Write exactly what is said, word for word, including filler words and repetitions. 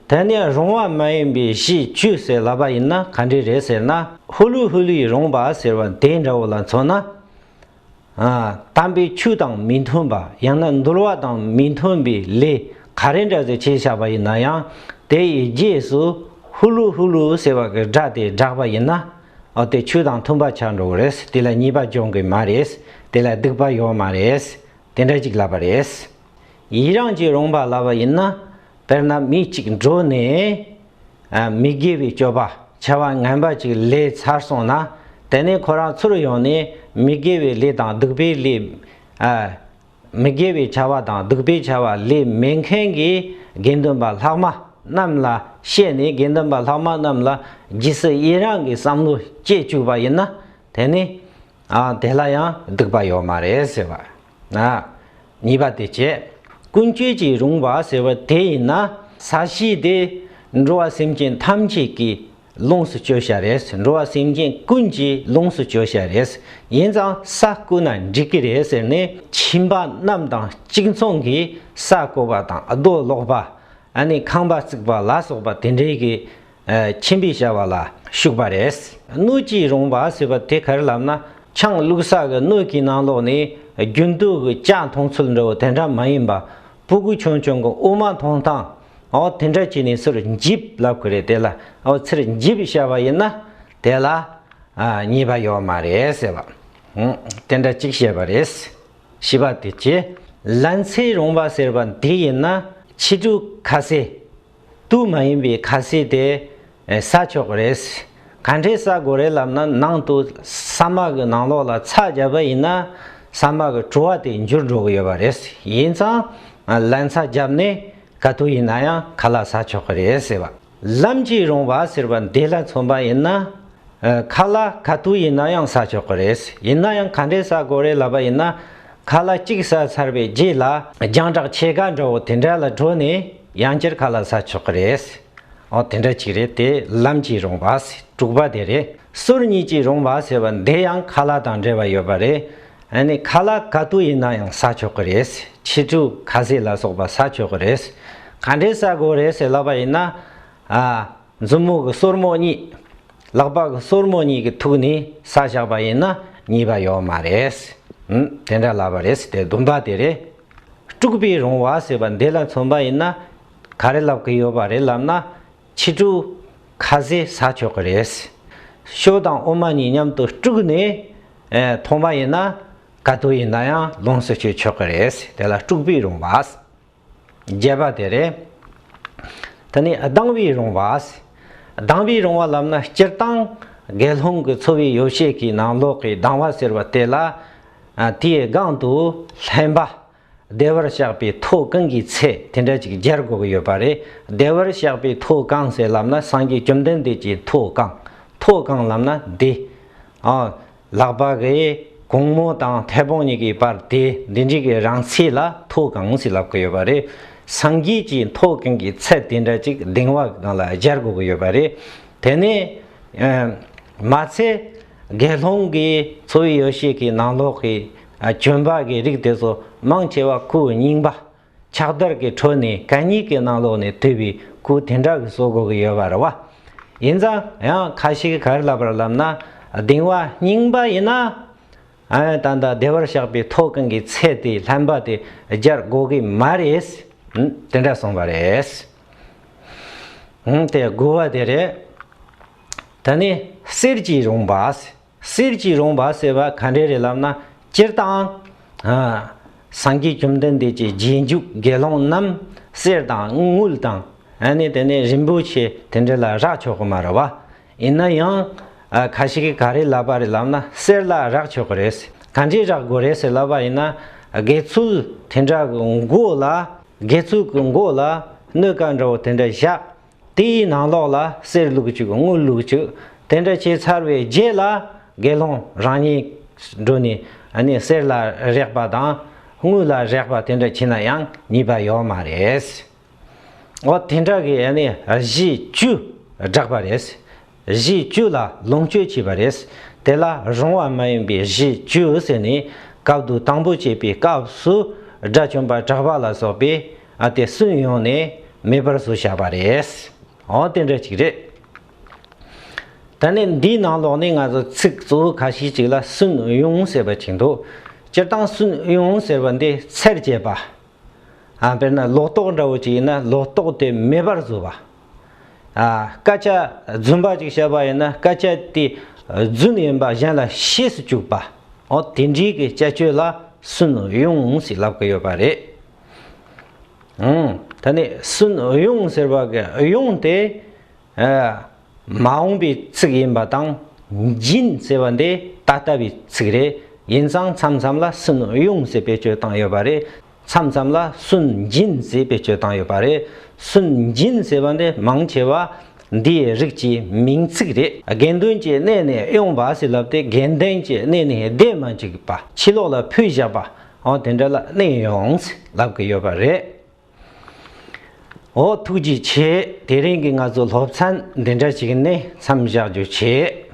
དེ་ནས་རུང་བ་མ་ཡིན་པའི་གཞི་བཅུ་ཟེར་ལབ་པ་ཡིན་ན་ག་འདྲ་རེད་ཟེར་ན། ཧུ་ལུ་ཧུ་ལུའི་རུང་བ་ཟེར་བ་དེ་འདྲ་བོ་ལ་མཚོན་ན། ཨ། དམ་པའི་ཆོས་དང་མི་མཐུན་པ། ཡང་ན་འདུལ་བ་དང་མི་མཐུན་པའི་ལས་ག་རེ་འདྲ་ཟེར་བྱས་བཞག་པ་ཡིན་ན་ཡང་། དེ་ཡི་རྗེས་སུ་ཧུ་ལུ་ཧུ་ལུ་ཟེར་བ་གི་སྒྲ་དེ་བསྒྲགས་པ་ཡིན་ན། ཨོ། དེ་ཆོས་དང་མཐུན་པ་ཆགས་འགྲོ་གི་རེད། དེ་ལ་ཉེས་པ་འབྱུང་གི་མ་རེད། དེ་ལ་སྡིག་པ་ཡོད་མ་རེད། དེ་འདྲ་ཅིག་ལབ་པ་རེད། ཡི་རང་གི་རུང་བ་ལབ་པ་ཡིན་ན། དཔེར་ན་མི་གཅིག་འགྲོ་ནས། ཨ། མི་དགེ་བའི་སྤྱོད་པ་བྱ་བ་ངན་པ་ཅིག་ལས་ཚར་སོང་ན། དེ་ནས་ཁོ་རང་ཚུར་ཡོང་ནས་མི་དགེ་བའི་ལས་དང་སྡིག་པའི་ལས། ཨ། མི་དགེ་བའི་བྱ་བ་དང་སྡིག་པའི་བྱ་བ་ལས་མེད་མཁན་གྱི་དགེ་འདུན་པ་ལྷག་མ་རྣམས་ལ་བཤད་ནས། དགེ་འདུན་པ་ལྷག་མ་རྣམས་ལ་རྗེས་སུ་ཡི་རང་གི་བསམ་བློ་སྐྱེ་བཅུག་པ་ཡིན་ན། དེ་ནི། ཨ། དེ་ལ་ཡང་སྡིག་པ་ཡོད་མ་རེད་ཟེར་བ། ཨ། ཉེས་པ་དེ་བྱས། ཀུན་སྤྱོད་ཀྱི་རུང་བ་ཟེར་བ་དེ་ཡིན་ན། ས་གཞི་དེ་འགྲོ་བ་སེམས་ཅན་ཐམས་ཅད་ཀྱིས་ལོངས་སུ་སྤྱོད་བྱ་རེད། འགྲོ་བ་སེམས་ཅན་ཀུན་གྱིས་ལོངས་སུ་སྤྱོད་བྱ་རེད། ཡིན་ཙང་ས་རྐུ་ན་འགྲིག་གི་རེད་ཟེར་ནས། ཁྱིམ་པ་རྣམས་དང་གཅིག་མཚུངས་ཀྱིས་ས་རྐོ་བ་དང་རྡོ་སློག་པ། ཨ་ནི་ཁང་པ་བརྩིགས་པ་ལ་སོགས་པ་དེ་འདྲའི་གི། ཨ། ཁྱིམ་པའི་བྱ་བ་ལ་ཞུགས་པ་རེད། སྣོད་ཀྱི་རུང་བ་ཟེར་བ་དེ་ག་རེ་ལབ་ན། ཆང་བླུགས་ས་གི་སྣོད་ཀྱི་ནང་ལོགས་ནས་རྒྱུན་དུ་གི་ཇ་འཐུང་ཚུལ་འདྲ་བོ་དེ་འདྲ་མ་ཡིན་པ། ཕྲུ་གུ་ཆུང་ཆུང་གི་འོ་མ་འཐུང་སྟངས། ཨོ། དེ་འདྲ་བྱས་ནས་ཚུར་འཇིབ་ལབ་ཀྱི་རེད། དེ་ལ། ཨོ། ཚུར་འཇིབ་བྱས་པ་ཡིན་ན། དེ་ལ། ཨ། ཉེས་པ་ཡོད་མ་རེད་ཟེར་བ། ཧུམ། དེ་འདྲ་ཅིག་བཤད་པ་རེད། བཞི་པ་དེ་བྱས། ལན་ཚྭའི་རུང་བ་ཟེར་བ་འདི་ཡིན་ན། ཕྱི་དྲོ་ཁ་ཟས། དུག་མ་ཡིན་པའི་ཁ་ཟས་དེ་ཟ་ཆོག་གི་རེད། ག་འདྲས་ཟ་དགོས་རེད་ལབ་ན། ནང་དུ་ཟ་མ་གི་ནང་ལོགས་ལ་ཚྭ་བརྒྱབ་པ་ཡིན་ན། ཟ་མ་གི་བྲོ་བ་དེ་འགྱུར་འགྲོ་གི་ཡོད་པ་རེད། ཡིན་ཙང་། ཨ། ལན་ཚྭ་བརྒྱབ་ནས་ག་དུས་ཡིན་ན་ཡང་ཁ་ལག་ཟ་ཆོག་གི་རེད་ཟེར་བ། ལམ་གྱི་རུང་བ་ཟེར་བ་འདི་ལ་མཚོན་པ་ཡིན་ན། ཨ། ཁ་ལག་ག་དུས་ཡིན་ན་ཡང་ཟ་ཆོག་གི་རེད། ཡིན་ན་ཡང་ག་འདྲས་ཟ་དགོས་རེད་ལབ་པ་ཡིན་ན། ཁ་ལག་གཅིག་ཟ་ཚར་བའི་རྗེས་ལ་རྒྱང་བསྒྲགས་ཕྱེད་ཀ་འདྲ་བོ་དེ་འདྲ་ལ་འགྲོ་ནས་ཡང་བསྐྱར་ཁ་ལག་ཟ་ཆོག་གི་རེད། ཨོ། དེ་འདྲ་ཅིག་རེད། དེ་ལམ་གྱི་རུང་བ། དྲུག་པ་དེ་རེད། སོར་གཉིས་ཀྱི་རུང་བ་ཟེར་བ་འདི་ཡང་ཁ་ལག་དང་འབྲེལ་བ་ཡོད་པ་རེད། ཨ་ནི་ཁ་ལག་ག་དུས་ཡིན་ན་ཡང་ཟ་ཆོག་གི་རེད། ཕྱི་དྲོ་ཁ་ཟས་ལ་སོགས་པ་ཟ་ཆོག་གི་རེད། ག་འདྲས་ཟ་དགོས་རེད་ཟེར་ལབ་པ་ཡིན་ན། ཨ། མཛུབ་མོ་གི་སོར་མོ་གཉིས། ལག་པ་གི་སོར་མོ་གཉིས་ཀྱི་ཐུག་ནས་ཟ་བཞག་པ་ཡིན་ན་ཉེས་པ་ཡོད་མ་རེད། ཨུམ། དེ་འདྲ་ལབ་པ་རེད། དེ་བདུན་པ་དེ་རེད། དཀྲུགས་པའི་རུང་བ་ཟེར་བ་འདི་ལ་མཚོན་པ་ཡིན་ན། ག་རེ་ལབ་ཀྱི་ཡོད་པ་རེད་ལབ་ན། ཕྱི་དྲོ་ཁ་ཟས་ཟ་ཆོག་གི་རེད། ཞོ་དང་འོ་མ་གཉིས་མཉམ་དུ་དཀྲུགས་ནས། ཨེ། འཐུང་བ་ཡིན་ན། ག་དུས་ཡིན་ན་ཡང་ལོངས་སུ་སྤྱོད་ཆོག་གི་རེད། དེ་ལ་དཀྲུགས་པའི་རུང་བ། བརྒྱད་པ་དེ་རེད། དེ་ནས་ལྡང་བའི་རུང་བ། ལྡང་བའི་རུང་བ་ལབ་ན། སྤྱིར་བཏང་དགེ་སློང་གི་འཚོ་བའི་ཡོ་བྱད་ཀྱི་ནང་ལོགས་ཀྱི་ལྡང་བ་ཟེར་བ་དེ་ལ། ཨ། དེའི་སྒང་དུ་ལྷན་པ། བདེ་བར་གཤེགས་པའི་ཐུགས་བསྐང་གི་ཚད་དེ་འདྲ་ཅིག་སྦྱར་དགོས་ཀྱི་ཡོད་པ་རེད། བདེ་བར་གཤེགས་པའི་ཐུགས་བསྐང་ཟེར་ལབ་ན། སངས་རྒྱས་བཅོམ་ལྡན་འདས་ཀྱི་ཐུགས་བསྐང་། ཐུགས་བསྐང་ལབ་ན་བདེ། ཨ། ལག་པ་གི་གུང་མོ་དང་མཐེ་བོང་གཉིས་ཀྱི་བར་དེ། འདི་འདྲའི་གི་རིང་ཚད་ལ་ཐུགས་བསྐང་ཟེར་ལབ་ཀྱི་ཡོད་པ་རེད། སངས་རྒྱས་ཀྱི་ཐུགས་བསྐང་གི་ཚད་དེ་འདྲ་ཅིག་ལྡང་བ་སྒང་ལ་སྦྱར་དགོས་ཀྱི་ཡོད་པ་རེད། དེ་ནས། ཨ། མ་ཚད་དགེ་སློང་གི་འཚོ་བའི་ཡོ་བྱད་ཀྱི་ནང་ལོགས་ཀྱི། ཨ། གྱོན་པ་གི་རིགས་དེ་ཚོ་མང་ཆེ་བ་ཁོའི་རྙིང་པ། ཕྱག་དར་གྱི་ཁྲོད་ནས་གད་སྙིགས་ཀྱི་ནང་ལོགས་ནས་ཐོས་པའི་གོས་དེ་འདྲ་གི་བཟོ་དགོས་ཀྱི་ཡོད་པ་རེད་བ། ཡིན་ཙང་ཡང་ཁ་ཤས་ཀྱིས་ག་རེ་ལབ་པ་རེད་ལབ་ན། གདིང་བ་རྙིང་པ་ཡིན་ན། ཨ། ད་ལྟ་བདེ་བར་གཤེགས་པའི་ཐུགས་བསྐང་གི་ཚད་དེ། ལྷན་པ་དེ་སྦྱར་དགོས་ཀྱི་མ་རེད། ཨུམ། དེ་འདྲ་གསུངས་པ་རེད། ཨུམ། དེ་དགུ་པ་དེ་རེད། ད་ནི་གསེར་གྱི་རུང་བ། གསེར་གྱི་རུང་བ་ཟེར་བ་ག་འདྲ་རེད་ལབ་ན། སྤྱིར་བཏང་། ཨ། སངས་རྒྱས་བཅོམ་ལྡན་འདས་ཀྱི་རྗེས་འཇུག་དགེ་སློང་རྣམས་གསེར་དང་དངུལ་དང་། ཨ་ནི་དེ་ནས་རིན་པོ་ཆེ་དེ་འདྲ་ལ་རེག་ཆོག་གི་མ་རེད་བ། ཡིན་ན་ཡང་། ཨ། ཁ་ཤས་ཀྱིས་ག་རེ་ལབ་པ་རེད་ལབ་ན། གསེར་ལ་རེག་ཆོག་གི་རེད། ག་འདྲས་རེག་དགོས་རེད་ཟེར་ལབ་པ་ཡིན་ན། དགེ་ཚུལ་དེ་འདྲ་གི་མགོ་ལ། དགེ་ཚུལ་གྱི་མགོ་ལ་སྣོད་ཀ་འདྲ་བོ་དེ་འདྲ་བཞག་དེའི་ནང་ལོགས་ལ་གསེར་བླུགས་བཅུག་དངུལ་བླུགས་བཅུག་དེ་འདྲ་བྱས་ཚར་བའི་རྗེས་ལ་དགེ་སློང་རང་ཉིད་འགྲོ་ནས། ཨ་ནི་གསེར་ལ་རེག་པ་དང་དངུལ་ལ་རེག་པ་དེ་འདྲ་བྱས་ན་ཡང་ཉེས་པ་ཡོད་མ་རེད། འོ། དེ་འདྲ་གི། ཨ་ནི་གཞི་བཅུ་བསྒྲགས་པ་རེད། གཞི་བཅུ་ལ་ལོངས་སྤྱོད་བྱས་པ་རེད། དེ་ལ་རུང་བ་མ་ཡིན་པའི་གཞི་བཅུ་ཟེར་ནས། སྐབས་དུ་དང་པོ་བྱེད་པའི་སྐབས་སུ་དགྲ་བཅོམ་པ་གྲགས་པ་ལ་སོགས་པས། ཨ། དེ་གསུངས་ཡོང་ནས། མེད་པར་བཟོས་བཞག་པ་རེད། འོ་དེ་འདྲ་ཅིག་རེད། ད་ནི་འདིའི་ནང་ལོགས་ནས་ང་ཚོ་ཚིག་གཙོ་བོ་ཁ་ཤས་ཅིག་ལ་སུན་དབྱུང་ཟེར་བ་ཅིག་འདུག་སྤྱིར་བཏང་སུན་དབྱུང་ཟེར་བ་འདི་ཚར་བཅད་པ། ཨ་དཔེར་ན་ལོ་ཏོག་འདྲ་བོ་ཅིག་ཡིན་ན་ལོ་ཏོག་དེ་མེད་པར་བཟོ་བ། ཨ་སྐད་ཆ་རྫུན་པ་ཅིག་བཤད་པ་ཡིན་ན་སྐད་ཆ་དེ་རྫུན་ཡིན་པ་གཞན་ལ་ཤེས་སུ་བཅུག་པ། འོ་དེ་འདྲའི་གི་བྱ་སྤྱོད་ལ་སུན་དབྱུང་ཟེར་ལབ་ཀྱི་ཡོད་པ་རེད། ཨང་། ད་ནི་སུན་དབྱུང་ཟེར་བ་གི་དབྱུང་དེ། ཨ། མ་འོངས་པའི་ཚིག་ཡིན་པ་དང་། འབྱིན་ཟེར་བ་འདི་ད་ལྟ་བའི་ཚིག་རེད། ཡིན་ཙང་མཚམས་མཚམས་ལ་སུན་དབྱུང་ཟེར་བེད་སྤྱོད་བཏང་ཡོད་པ་རེད། མཚམས་མཚམས་ལ་སུན་འབྱིན་ཟེར་བེད་སྤྱོད་བཏང་ཡོད་པ་རེད། སུན་འབྱིན་ཟེར་བ་འདི་མང་ཆེ་བ་འདིའི་རིགས་ཀྱི་མིང་ཚིག་རེད། དགེ་འདུན་གྱི་གནས་ནས་དབྱུང་བ་ཟེར་ལབ་སྟེ་དགེ་འདུན་གྱི་གནས་ནས་བསྡད་མ་བཅུག་པ། ཕྱི་ལོགས་ལ་ཕུད་བཞག་པ། འོ་དེ་འདྲ་ལ་གནས་དབྱུང་ཟེར་ལབ་ཀྱི་ཡོད་པ་རེད། འོ་ཐུགས་རྗེ་ཆེ། དེ་རིང་གི་ང་ཚོ་སློབ་ཚན་འདི་འདྲ་ཞིག་ནས་མཚམས་བཞག་རྒྱུ་བྱེད།